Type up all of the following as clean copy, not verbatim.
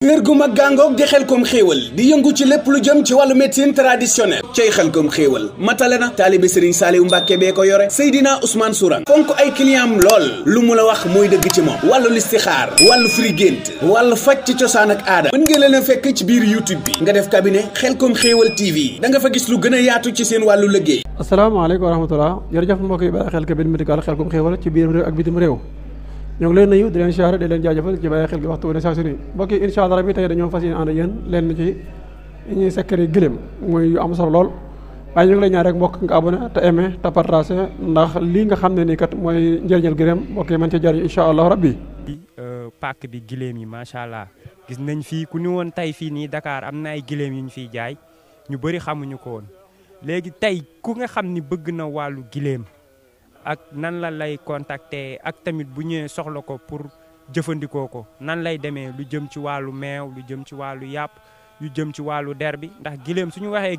kër gu mag gàngoog di Xelcom xéewal di yëngu ci lépp lu jëm ci wàllu médecine traditionnelle cay Xelcom xéewal matale na taalibe Serigne Saliou Mbacke bee ko yore Seydina Ousmane Sourang fonk ay client am lool lu mu la wax mooy dëgg ci moom wàllu listixaar wàllu firi gént wàllu faj ci cosaan ak aada mën ngeen leen a fekk ci biir YouTube bi nga def cabinet Xelcom xéewal TV da nga fa gis lu gën a yaatu ci seen wàllu liggéey. asalaamaaleykum wa rahmatulah jërëjëf mbokk yi bàyyi xel cabinet médical Xelcom xéewal ci biir réew ak bitim réew ñoo ngi leen nuyu di leen siyaare di leen jaajëfal ci bàyyi xel gi waxtu wane saa su ne mbokk yi incha allah rabbi tey dañoo fas yéene ànd ak yéen leen ci ñuy sekkari gëléem muy yu am solo lool waaye ñu ngi lay ñaan rek mbokk nga abonné te aimé te partagé ndax lii nga xam ne nii kat mooy njëriñal gëléem mbokk yi mën ci jariñ incha allah rabbi pàkk bi gëléem yi macha allah gis nañ fii ku ñu woon tey fii nii Dakar am na ay gëléem yu ñu fiy jaay ñu bëri xamuñu ko woon léegi tey ku nga xam ni bëgg na wàllu gëléem ak nan la lay contacter ak tamit bu ñëwee soxla ko pour jëfandikoo ko nan lay demee lu jëm ci wàllu meew lu jëm ci wàllu yàpp lu jëm ci wàllu der bi ndax gëléem suñu waxee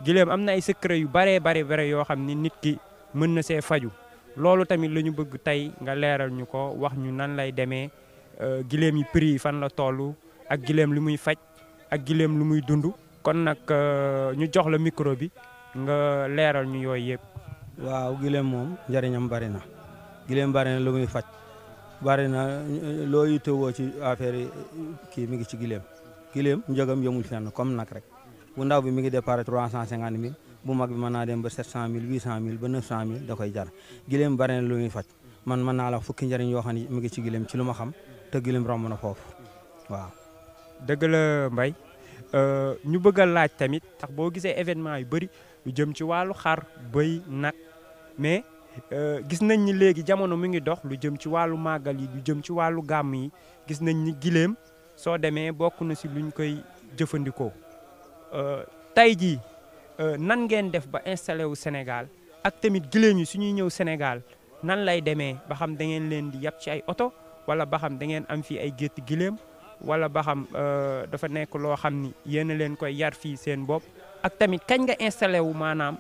gëléem am na ay secret yu bare yoo xam ni nit ki mën na see faju loolu tamit la ñu bëgg tey nga leeral ñu ko wax ñu nan lay demee gëléem yi prix yi fan la toll ak gëléem lu muy faj ak gëléem lu muy dund kon nag ñu jox la micro bi nga leeral ñu yooyu yëpp. waaw gëléem moom njëriñam bari na gëléem bari na lu muy faj bari na loo yittewoo ci affaire kii mi ngi ci gëléem njëgam yëmul fenn comme nag rek bu ndaw bi mi ngi départ 350 000 bu mag bi mën naa dem ba 700 000 800 000 ba 900 000 da koy jar gëléem bari na lu muy faj man mën naa la fukki njëriñ yoo xam ne mi ngi ci gëléem ci lu ma xam te gëléem romb na foofu waaw. dëgg la Mbaye ñu bëgg a laaj tamit tax boo gisee événement yu bëri lu jëm ci wàllu xar bëy nag mais gis nañ ni léegi jamono mi ngi dox lu jëm ci wàllu màggal yi lu jëm ci wàllu gàmm yi gis nañ ni gëléem soo demee bokk na si luñ koy jëfandikoo tey jii nan ngeen def ba installé wu Sénégal ak tamit gëléem yi suñuy ñëw Sénégal nan lay demee ba xam da ngeen leen di yàpp ci ay oto wala ba xam da ngeen am fii ay gétt gëléem wala ba xam dafa nekk loo xam ni yéen a leen koy yar fii seen bopp ak tamit kañ nga installé wu maanaam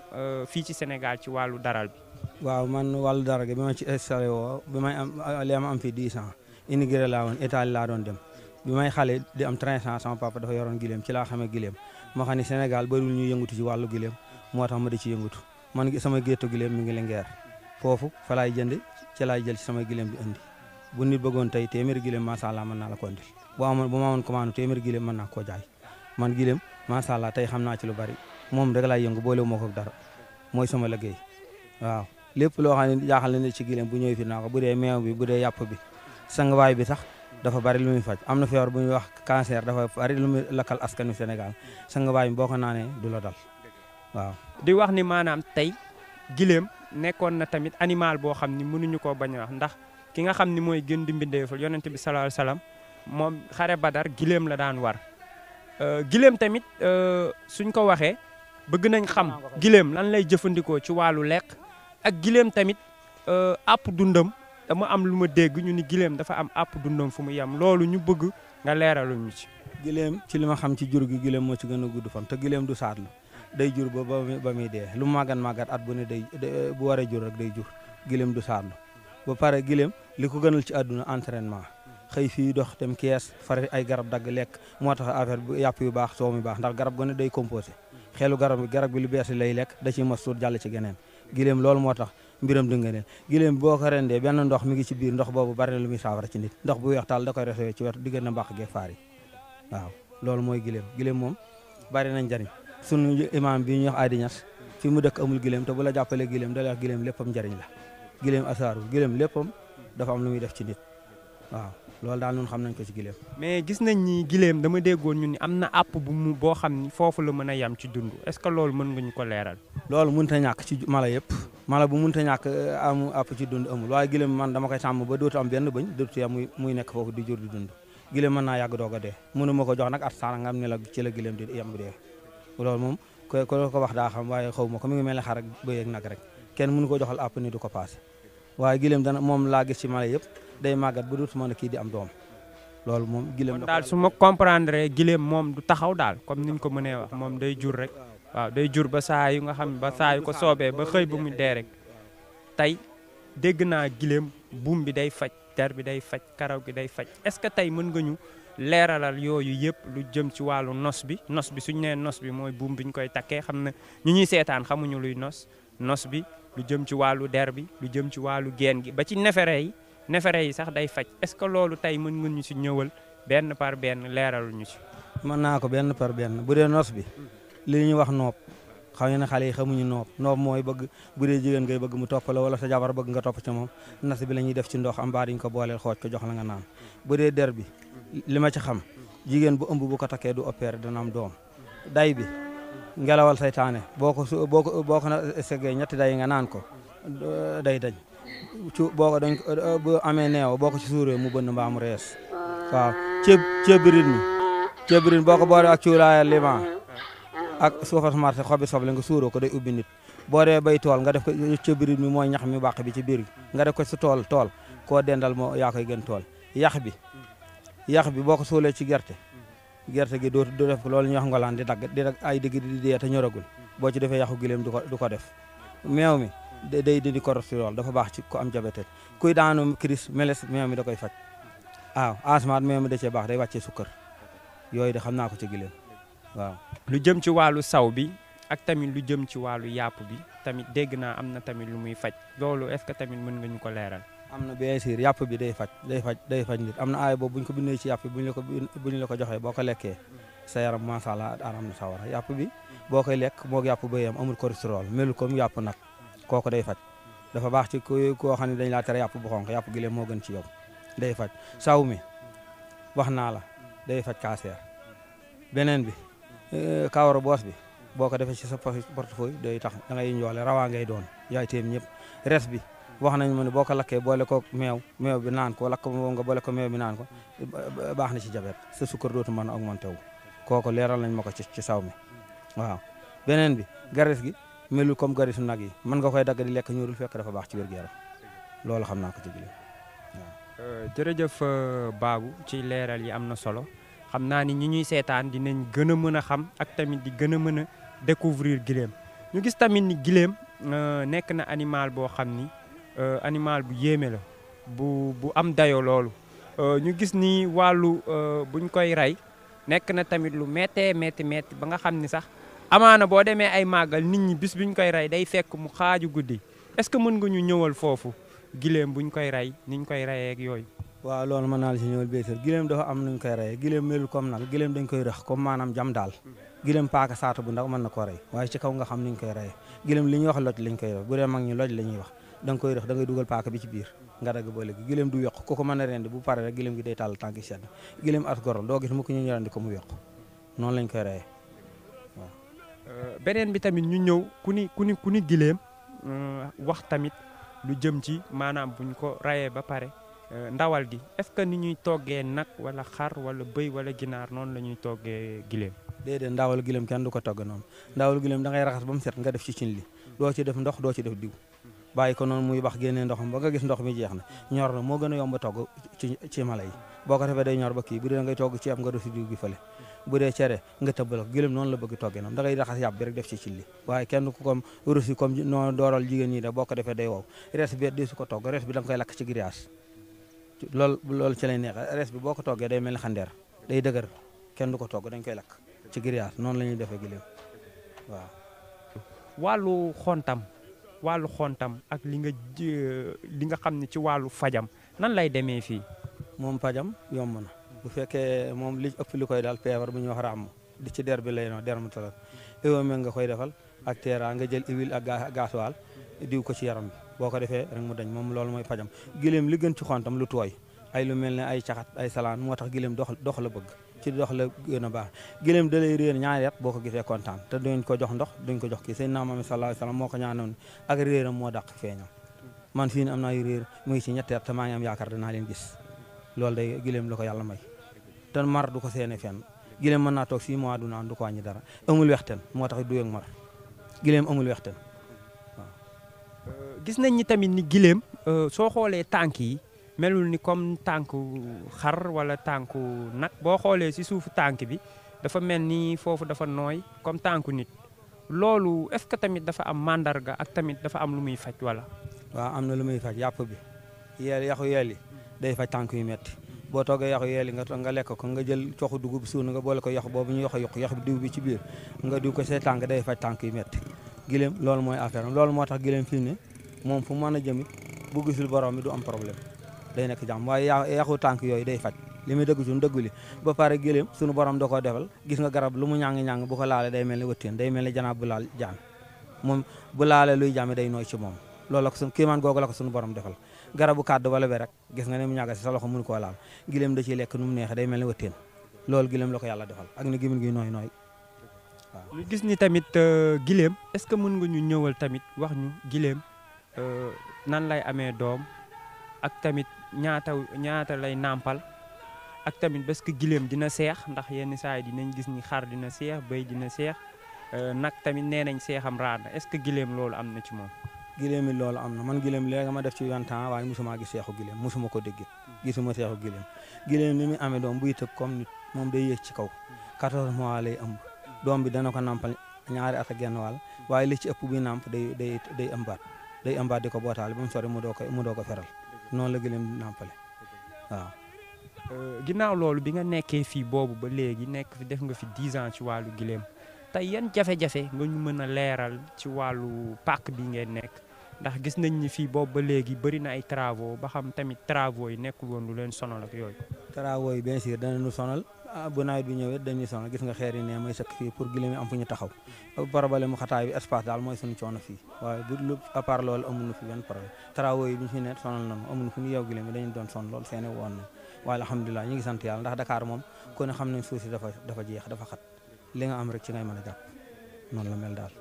fii ci Sénégal ci wàllu daral bi. waaw man wàllu daral gi bi ma ci installé woo bi may am li ma am fii 10 ans immigré laa woon Italie laa doon dem bi may xale di am 13 ans sama papa dafa yoroon gëléem ci laa xamee gëléem moo xam ne Sénégal bëriwul ñuy yëngatu ci wàllu gëléem moo tax ma di ci yëngatu man sama géttu gëléem mi ngi Linguère foofu fa laay jënd ci laay jël ci sama gëléem di indi bu nit bëggoon tey téeméeri gëléem macha allah mën naa la ko indil bu ma amoon commande téeméeri gëléem mën naa koo jaay man gëléem macha allah tey xam naa ci lu bari moom rek laay yëngu boole moo ko dara mooy sama liggéey waaw lépp loo xam ne jaaxal na ne ci gëléem bu ñëwee fi naa ko bu dee meew bi bu dee yàpp bi sangawaay bi sax dafa bari lu muy faj am na feebar bu ñuy wax cancer dafa bari lu muy lakkal askanu Sénégal sangawaay bi boo ko naanee du la dal waaw. di wax ni maanaam tey gëléem nekkoon na tamit animal boo xam ni mënuñu koo bañ a wax ndax ki nga xam ni mooy gën di mbindeefal yonent bi sallallahu alayhi wasallam moom xare Badar gëléem la daan war gëléem tamit suñ ko waxee bëgg nañ xam gëléem lan lay jëfandikoo ci wàllu lekk ak gëléem tamit àpp dundam dama am lu ma dégg ñu ni gëléem dafa am àpp dundam fu mu yem loolu ñu bëgg nga leeralu ñu ci. gëléem ci li ma xam ci jur gi gëléem moo ci gën a gudd fan te gëléem du saatlu day jur ba muy dee lu màggat at bu ne day bu waree jur rek day jur gëléem du saatlu ba pare gëléem li ko gënal ci àdduna entraînement xëy fii dox dem kees fari ay garab dagg lekk moo tax affaire bu yàpp yu baax soo mu baax ndax garab gu ne day composé xeelu garab bi lu bees lay lekk da ciy mos suut jàll ci geneen gëléem loolu moo tax mbiram dënganeen gëléem boo ko rendee benn ndox mi ngi ci biir ndox boobu bari na lu muy saafara ci nit ndox bu weex taal da koy resowee ci wetu diggante mbàq geeg faar yi waaw loolu mooy gëléem moom bari nañ njariñ sunu imam bi ñuy wax Adi Ñas fi mu dëkk amul gëléem te bu la jàppalee gëléem da lay wax gëléem léppam njariñ la gëléem asaaru gëléem léppam dafa am lu muy def ci nit waaw loolu daal ñun xam nañ ko ci gëléem. mais gis nañ ni gëléem dama déggoon ñu ni am na àpp boo xam ni foofu la mën a yam ci dund est-ce que loolu mën nga ñu ko leeral. loolu mënut a ñàkk ci mala yëpp mala bu mënut a ñàkk amu àpp ci dund amul waaye gëléem man dama koy sàmm ba dootu am benn bëñ dootu yam muy nekk foofu di jur di dund gëléem mën naa yàgg doog a dee mënu ma ko jox nag at sàngam ne la ci la gëléem di yam dee loolu moom ko wax daa xam waaye xaw ma ko mi ngi mel ne xar ak bëy ak nag rek kenn mënu ko joxal àpp ni du ko paase waaye gëléem dana moom laa gis ci mala yëpp day màggat ba dootu mën a kii di am doom loolu moom gëléem daal su ma comprendre gëléem moom du taxaw daal comme ni ñu ko mënee wax moom day jur rek waaw day jur ba saa yu nga xam ba saa yu ko soobee ba xëy ba mu dee rek tey dégg naa gëléem buum bi day faj der bi day faj karaw gi day faj est-ce que tey mën nga ñu leeralal yooyu yëpp lu jëm ci wàllu nos bi suñ nee nos bi mooy buum bi ñu koy takkee xam na ñu ñuy seetaan xamuñu luy nos bi lu jëm ci wàllu der bi lu jëm ci wàllu geen gi ba ci neefere yi sax day faj est-ce que loolu tey mën nga ñu si ñëwal benn par benn leeralu ñu si. mën naa ko benn par benn bu dee nos bi li ñuy wax noob xam ne xale yi xamuñu noob mooy bëgg bu dee jigéen ngay bëgg mu topp la wala sa jabar bëgg nga topp ci moom nas bi la ñuy def ci ndox am baa diñ ko booleel xooj ko jox la nga naan bu dee der bi li ma ci xam jigéen bu ëmb bu ko takkee du opéré dana am doom day bi ngelawal saytaane boo ko na seggee ñetti day nga naan ko day dañ bu amee neew boo ko ci suuree mu bënn mbaa mu rees waaw ceeb birin boo ko boole ak cuuraaya liman ak suufas marché xobi soble nga suuroo ko day ubbi nit boo dee bay tool nga def ko ceeb birin mi mooy ñax mi bàq bi ci biir nga def ko si tool koo dendal moo yaa koy gën tool yax bi boo ko suulee ci gerte gi doo def loolu ñuy wax ngolaan di dagg ay digg di dee te ñoragul boo ci defee yaxu gileem du ko def meew mi day dindi cholestérol dafa baax ci ko am diabète kuy daanu crise meles meew mi da koy faj waaw asmaat meew mi da cee baax day wàccee sukkar yooyu de xam naa ko ci gileem waaw. lu jëm ci wàllu saw bi ak tamit lu jëm ci wàllu yàpp bi tamit dégg naa am na tamit lu muy faj loolu est-ce que tamit mën nga ñu ko leeral. am na bien sûr yàpp bi day faj nit am na aay boobu bu ñu ko bindee ci yàpp bi bu ñu la ko joxee boo ko lekkee sa yaram macha allah am na sawara yàpp bi boo koy lekk moog yàpp bëyam amul cholestérol melul comme yàpp nag kooku day faj dafa baax ci koo xam ne dañ laa tere yàpp bu xonq yàpp gileem moo gën ci yow day faj saw mi wax naa la day faj cancer beneen bi kawar boos bi boo ko defee ci sa portefeuille day tax da ngay njoole rawaa ngay doon yaay teem ñëpp res bi wax nañ ma ne boo ko lakkee boole ko meew bi naan ko lakk moom nga boole ko meew bi naan ko baax na ci jabet sa sukkar dootu mën a augmenté wu kooku leeral nañ ma ko ci saw mi waaw beneen bi garis gi melul comme garisu nag yi mën nga koy dagg di lekk ñuurul fekk dafa baax ci wér-gu-yaram loolu xam naa ko ci gileem waaw. jërëjëf Babou ci leeral yi am na solo xam naa ni ñi ñuy seetaan dinañ gën a mën a xam ak tamit di gën a mën a découvrir gileem ñu gis tamit ni gileem nekk na animal boo xam ni animal bu yéeme la bu am dayo loolu ñu gis ni wàllu buñ koy rey nekk na tamit lu méttee métti ba nga xam ni sax amaana boo demee ay màggal nit ñi bis buñ koy rey day fekk mu xaaju guddi est-ce que mën nga ñu ñëwal foofu gileem buñ koy rey niñ koy reyee ak yooyu. waaw loolu mën naa la si ñëwal béykat gileem dafa am nuñ koy reyee gileem melul comme nag gileem dañ koy rëx comme maanaam jam daal gileem paaka saata bu ndaw mën na koo rey waaye ci kaw nga xam niñ koy reyee gileem li ñuy wax loj lañ koy def bu dee mag ñi loj la ñuy wax da nga koy rëx da ngay dugal paaka bi ci biir nga dagg ba léegi gileem du yokk ku ko mën a rendi bu pare rek gileem gi day tàll tànk yi sedd gileem as gorol doo gis mu ko ñu rendi ko mu yokk noonu lañ koy reyee waaw. beneen bi tamit ñu ñëw ku ni gileem wax tamit lu jëm ci maanaam buñ ko rayee ba pare ndawal gi est-ce que ni ñuy toggee nag wala xar wala bëy wala ginaar noonu la ñuy toggee gileem. déedéet ndawal gileem kenn du ko togg noonu ndawal gileem da ngay raxas ba mu set nga def ci cin li doo ci def ndox doo ci def diw bàyyi ko noonu muy bax génnee ndoxam ba nga gis ndox mi jeex na ñor na moo gën a yomb a togg ci mala yi boo ko defee day ñor ba kii bu dee da ngay togg ceeb nga def ci diw gi fële bu dee cere nga tëbbal ko gileem noonu la bëgg toggee noonu da ngay raxas yàpp bi rek def ci cin li waaye kenn ku comme rusi comme noonu dooral jigéen ñi de boo ko defee day wow res bi di su ko togg res bi da nga koy lakk ci grillage loolu ci lay neexee res bi boo ko toggee day mel ni xandeer day dëgër kenn du ko togg dañ koy lakk ci grillage noonu la ñuy defee gileem waaw. wàllu xontam ak li nga xam ne ci wàllu fajam nan lay demee fii. moom fajam yomb na bu fekkee moom li ëpp li koy daal feebar bu ñuy wax ràmm di ci der bi lay no dermatologue éwome nga koy defal ak teera nga jël huile ak gasoil diw ko ci yaram bi boo ko defee rek mu dañ moom loolu mooy fajam gileem li gën ci xontam lu tooy ay lu mel ne ay caxat ay salaan moo tax gileem dox la bëgg ci dox la gën a baax gileem da lay réer ñaari at boo ko gisee kontaan te duñ ko jox ndox duñ ko jox kii seen naam sallallahu alayhi wasallam moo ko ñaanoon ak réeram moo dàq feeñam man fii ni am naa yu réer mu ngi ci ñetti at te maa ngi am yaakaar danaa leen gis loolu day gileem la ko yàlla may te mar du ko seene fenn gileem mën naa toog 6 mois du naan du ko wàññi dara amul wexten moo tax du yëg mar gileem amul wexten waaw. gis nañ ni tamit ni gileem soo xoolee tànk yi melul ni comme tànku xar wala tànku nag boo xoolee si suufu tànk bi dafa mel ni foofu dafa nooy comme tànku nit loolu est-ce que tamit dafa am mandarga ak tamit dafa am lu muy faj wala. waaw am na lu muy faj yàpp bi yaxu yeel yi day faj tànk yu metti boo toogee yaxu yeeli nga lekk ko nga jël coxu dugub suuna nga boole ko yax boobu ñu yax bi diw bi ci biir nga diw ko say tànk day faj tànk yu metti gileem loolu mooy affaire am loolu moo tax gileem fii ne moom fu mën a jëmit bu gisul borom mi du am problème day nekk jàmm waaye yaxu tànk yooyu day faj li muy dëgg suñu dëggu li ba pare gileem suñu borom da koo defal gis nga garab lu mu ñàng-ñàng bu ko laale day mel ni wëttéen day mel ni janaab bu laal jaan moom bu laale luy jàmmi day nooy ci moom loolu la ko suñu kiimaan googu la ko suñu borom defal garabu kàdd wala be rek gis nga ne mu ñàgga si sa loxo mënu koo laal gileem da ciy lekk nu mu neexee day mel ni wëttéen loolu gileem la ko yàlla defal ak ni gimin gi nooy nooy waaw ñu gis ni tamit gileem est-ce que mën nga ñu ñëwal tamit wax ñu gileem nan lay amee doom ak tamit ñaata lay nàmpal ak tamit parce que gileem dina seex ndax yenn saa yi dinañ gis ni xar dina seex bëy dina seex nag tamit nee nañ seexam raar na est-ce que gileem loolu am na ci moom. gileem yi loolu am na man gileem léegi ma def ci 20 ans waaye mosuma gis seexu gileem mosuma ko dégg gisuma seexu gileem gileem ni muy amee doom buy tëb comme nit moom day yéeg ci kaw 14 mois lay ëmb doom bi dana ko nampal ñaari at ak genn wàll waaye li ci ëpp buy namp day ëmbaat di ko bootaale ba mu sori mu doo ko feral noonu la gileem nampale waaw. ginnaaw loolu bi nga nekkee fii boobu ba léegi nekk fi def nga fi 10 ans ci wàllu gileem tey yan jafe-jafe nga ñu mën a leeral ci wàllu pàkk bi ngeen nekk ndax gis nañ ni fii boobu ba léegi bëri na ay travaux ba xam tamit travaux yi nekkul woon lu leen sonal ak yooyu. travaux yi bien sûr danañu sonal bu nawet bi ñëwee dañuy sonal gis nga xeer yi ne may sëkk fii pour gileem yi am fu ñu taxaw problème mu xataay bi espace daal mooy suñu coono fii waaye bu lu à part loolu amuñu fi benn problème travaux yi bi ñu fi ne sonal nañu amuñu fu ñu yeew gileem yi dañu doon sonn loolu seene woon na waaye alhamdulilah ñu ngi sant yàlla ndax Dakar moom ku ne xam nañ suuf si dafa jeex dafa xat li nga am rek ci ngay mën a jàpp noonu la mel daal.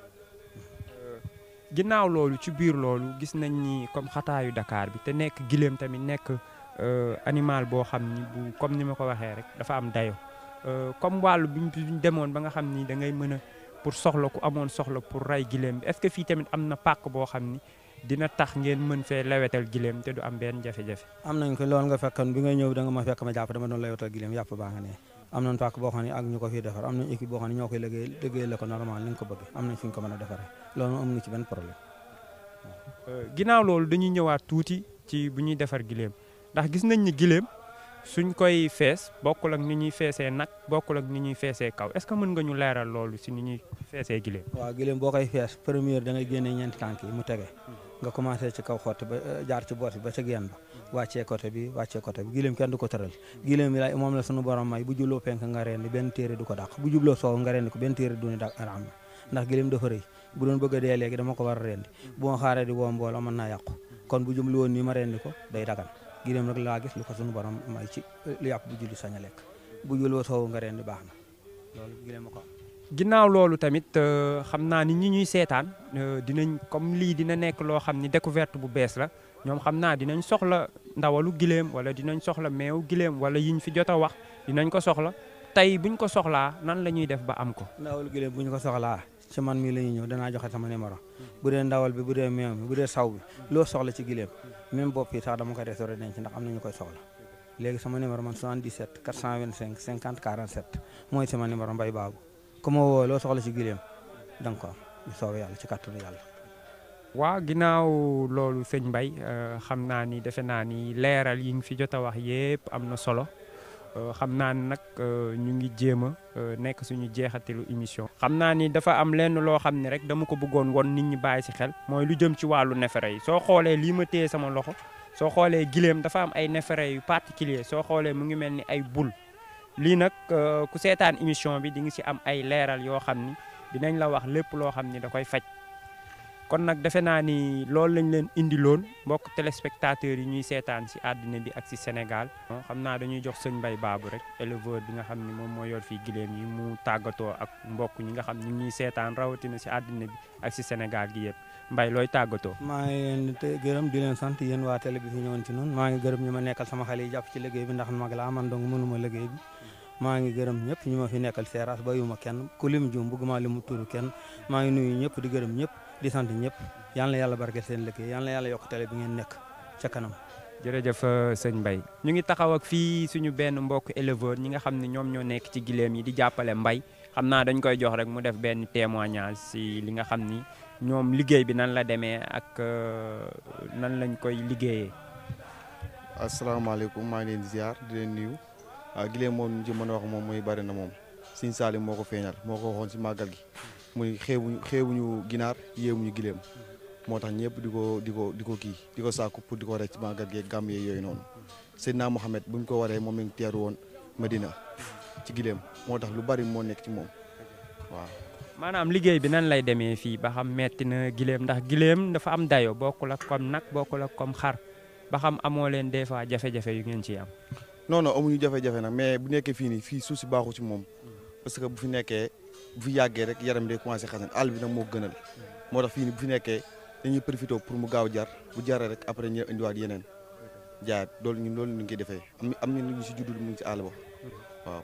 ginnaaw loolu ci biir loolu gis nañ ni comme xataayu Dakar bi te nekk gileem tamit nekk animal boo xam ni bu comme ni ma ko waxee rek dafa am dayo comme wàllu bi ñu demoon ba nga xam ni da ngay mën a pour soxla ku amoon soxla pour rey gileem bi est-ce que fii tamit am na pàkk boo xam ni dina tax ngeen mën fee lewetal gileem te du am benn jafe-jafe. am nañ ko loolu nga fekkoon bi nga ñëw da nga ma fekk ma jàpp dama doon lewetal gileem yàpp baa nga ne am nañ pàkk boo xam ne ak ñu ko fiy defar am nañ équipe boo xam ne ñoo koy liggéey la ko normal ni nga ko bëgg am nañ fu ñu ko mën a defaree loolu am na ci benn problème. ginnaaw loolu dañuy ñëwaat tuuti ci bu ñuy defar gileem ndax gis nañ ni gileem suñ koy fees bokkul ak ni ñuy feesee nag bokkul ak ni ñuy feesee kaw est-ce que mën nga ñu leeral loolu si ni ñuy feesee gileem. waaw gileem boo koy fees première da ngay génnee ñeenti tànk yi mu tege nga commencé ci kaw xotti ba jaar ci boot bi ba ca genn ba wàccee côté bi gileem kenn du ko tëral gileem bi moom la sunu borom may bu jubloo penk nga rendi benn téere du ko dàq bu jubloo soow nga rendi ko benn téere du ni dàq araam ndax gileem dafa rëy bu doon bëgg a dee léegi dama ko war a rendi bu ma xaaree di woo mbooloo mën naa yàqu kon bu jublu woon nii ma rendi ko day dagan gileem nag laa gis lu ko sunu borom may ci lu yàpp bu julli sañ a lekk bu jubloo soow nga rendi baax na loolu gileem a ko ginnaaw loolu tamit xam naa ni ñi ñuy seetaan dinañ comme lii dina nekk loo xam ni découverte bu bees la ñoom xam naa dinañ soxla ndawalu gileem wala dinañ soxla meew gileem wala yiñ fi jot a wax dinañ ko soxla tey buñ ko soxlaa nan la ñuy def ba am ko. ndawalu gileem buñ ko soxlaa ci man mii la ñuy ñëw danaa joxe sama numéro bu dee ndawal bi bu dee meew mi bu dee saw bi loo soxla ci gileem même bopp yi sax dama koy restauré denc ndax am na ñu koy soxla léegi sama numéro man 77 425 50 47 mooy sama numéro Mbaye Babou ku ma woo loo soxla ci gileem da nga ko am bu soobee yàlla ci kàttanu yàlla. waaw ginnaaw loolu sëñ Mbaye xam naa ni defe naa ni leeral yi nga fi jot a wax yépp am na solo xam naa ni nag ñu ngi jéem a nekk suñu jeexatilu émission. xam naa ni dafa am lenn loo xam ne rek dama ko bëggoon won nit ñi bàyyi ci xel mooy lu jëm ci wàllu neefere yi soo xoolee lii ma téye sama loxo soo xoolee gileem dafa am ay neefere yu particulier soo xoolee mu ngi mel ni ay bul lii nag ku seetaan émission bi di nga ci am ay leeral yoo xam ni dinañ la wax lépp loo xam ni da koy faj kon nag defe naa ni loolu lañ leen indiloon mbokk téléspectateurs yi ñuy seetaan ci àddina bi ak ci Sénégal. xam naa dañuy jox sëñ Mbaye Babou rek éleveur bi nga xam ni moom moo yor fii gileem yi mu tàggatoo ak mbokk ñi nga xam ni ñuy seetaan rawatina ci àddina bi ak ci Sénégal gi yëpp Mbaye looy tàggatoo. maa ngi leen di gërëm di leen sant yéen waa télé bi fi ñëwoon ci noonu maa ngi gërëm ñu ma nekkal sama xale yi jàpp ci liggéey bi ndax mag laa man dong mënuma liggéey bi maa ngi gërëm ñëpp ñu ma fi nekkal seeraas ba yuma kenn ku lim juum bëgguma limu turu kenn maa ngi nuyu ñëpp di gërëm ñëpp di sant ñëpp yal na yàlla barkeel seen liggéey yal na yàlla yokk télé bi ngeen nekk ca kanam. jërëjëf sëñ Mbaye ñu ngi taxaw ak fii suñu benn mbokk éleveur ñi nga xam ne ñoom ñoo nekk ci gileem yi di jàppale Mbaye xam naa dañ koy jox rek mu def benn témoignage si li nga xam ni ñoom liggéey bi nan la demee ak nan lañ koy liggéeyee. asalaamaaleykum maa ngi leen di ziar di leen nuyu gileem moom ñu ci mën a wax moom mooy bari na moom Sëñ Saaliw moo ko feeñal moo ko waxoon si màggal gi muy xeebuñu ginaar yéemuñu gileem moo tax ñëpp di ko sàkku pour di ko rek ci màggal gi gàmm yooyu noonu Seydina Mohamed bu ñu ko waree moom lañ teeru woon Madina ci gileem moo tax lu bari moo nekk ci moom waaw. maanaam liggéey bi nan lay demee fii ba xam metti na gileem ndax gileem dafa am dayo bokkul ak comme nag bokkul ak comme xar ba xam amoo leen des fois jafe-jafe yu ngeen ciy am. non amuñu jafe-jafe nag mais bu nekkee fii nii fii suuf si baaxu ci moom parce que bu fi yàggee rek yaram day commencé xasan àll bi nag moo gënal moo tax fii nii bu fi nekkee dañuy profité pour mu gaaw jar bu jaree rek après ñu indiwaat yeneen jaayat loolu ñu ngi defee am na ñu si juddul mu ngi si àll ba waaw.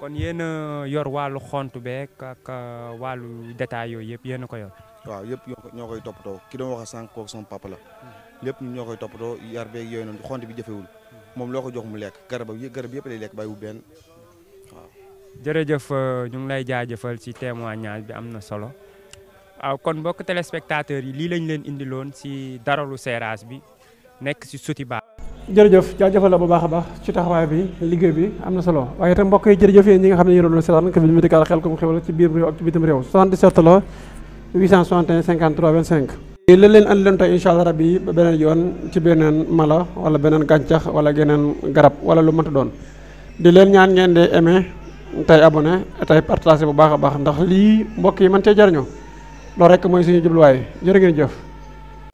kon yéen a yor wàllu xont beeg ak wàllu détail yooyu yëpp yéen a ko yor. waaw yëpp ñoo koy toppatoo ki doon wax sànq kooku sama papa la lépp ñun ñoo koy toppatoo yar beeg yooyu noonu xont bi jafewul moom loo ko jox mu lekk garab yëpp lay lekk bàyyiwul benn waaw. jërëjëf ñu ngi lay jaajëfal ci témoignage bi am na solo waaw kon mbokk téléspectateurs yi lii lañ leen indiloon ci daralu Seras bi nekk ci Sotiba. jërëjëf jaajëfal la bu baax a baax ci taxawaay bi liggéey bi am na solo waaye itam mbokk yi jërëjëf yéen ñi nga xam ne yéen a doon seetaan Cabinet médical Khelcom Xéwal ci biir réew ak ci bitim réew 77 la 861 53 25. la leen andi leen tey incha allah rabbi ba beneen yoon ci beneen mala wala beneen gàncax wala geneen garab wala lu mënta doon di leen ñaan ngeen di aimé tey abonné tey partagé bu baax a baax ndax lii mbokk yi mën cee jariñoo loolu rek mooy suñu jubluwaay jërë ngeen jëf.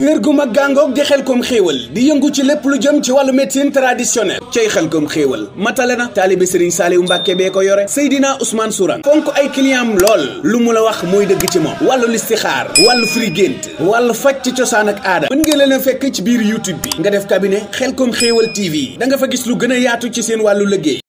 wér gu mag gàngoog di Xelcom xéewal di yëngu ci lépp lu jëm ci wàllu médecine traditionnelle cay Xelcom xéewal matale na taalibe Serigne Saaliw Mbàkke bee ko yore Seydina Ousmane Sourang fonk ay client am lool lu mu la wax mooy dëgg ci moom wàllu listixaar wàllu firi gént wàllu faj ci cosaan ak aada mën ngeen leen a fekk ci biir YouTube bi nga def cabinet Xelcom xéewal TV da nga fa gis lu gën a yaatu ci seen wàllu liggéey